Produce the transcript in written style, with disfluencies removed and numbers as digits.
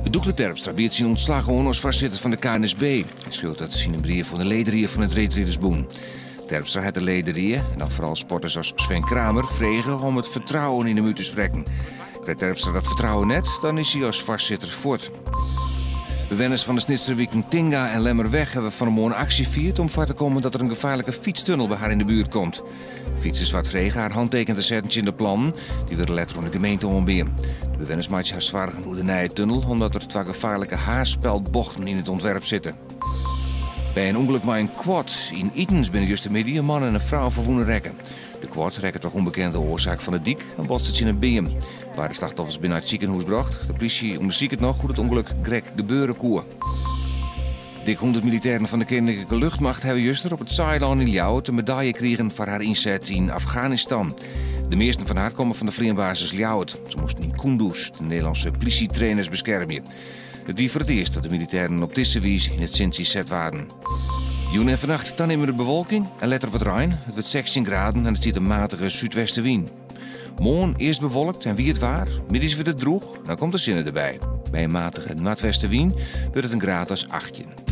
Doekle Terpstra biedt syn ûntslach oan as foarsitter fan de KNSB. Hy skriuwt dat yn in brief oan de lederie fan it reedridersbûn. Terpstra hat de lederie, en dan foaral sporters as Sven Kramer, frege om it fertrouwen yn him út te sprekken. Krijt Terpstra dat fertrouwen net, dan is hy as foarsitter fuort. Bewenners fan de Snitser wiken Tinga en Lemmerweg hawwe fan 'e moarn aksje fierd om foar te kommen dat der in gefaarlike fytstunnel by har yn de buert komt. Fytsers waard frege har hanteken te setten tsjin de plannen. Dy wurde letter oan de gemeente oanbean. De bewenners meitsje har soargen oer de nije tunnel omdat der twa gefaarlike haarspeldbochten yn it ûntwerp sitte. By in ûngelok mei in quad yn Itens binne justermiddei in man en in frou ferwûne rekke. De quad rekke troch ûnbekende oarsaak fan de dyk en botste tsjin in beam. Beide slachtoffers binne nei it sikehûs brocht. De plysje ûndersiket noch hoe't it ûngelok krekt gebeure koe. Dik 100 militêren fan de Keninklike Luchtmacht hawwe juster op it Saailân yn Ljouwert in medalje krigen foar har ynset yn Afganistan. De measten fan har komme fan de fleanbasis Ljouwert. Se moasten yn Kunduz de Nederlânske plysjetrainers beskermje. It wie foar it earst dat de militêren op dizze wize yn it sintsje set waarden. Jûn en fannacht tanimmende bewolking en letter wat rein. It wurdt 16 graden en der stiet in matige súdwestewyn. Moarn earst bewolkt en wiet waar, middeis wurdt it drûch, dan komt de sinne derby. By in matige noardwestewyn wurdt it in graad as 18.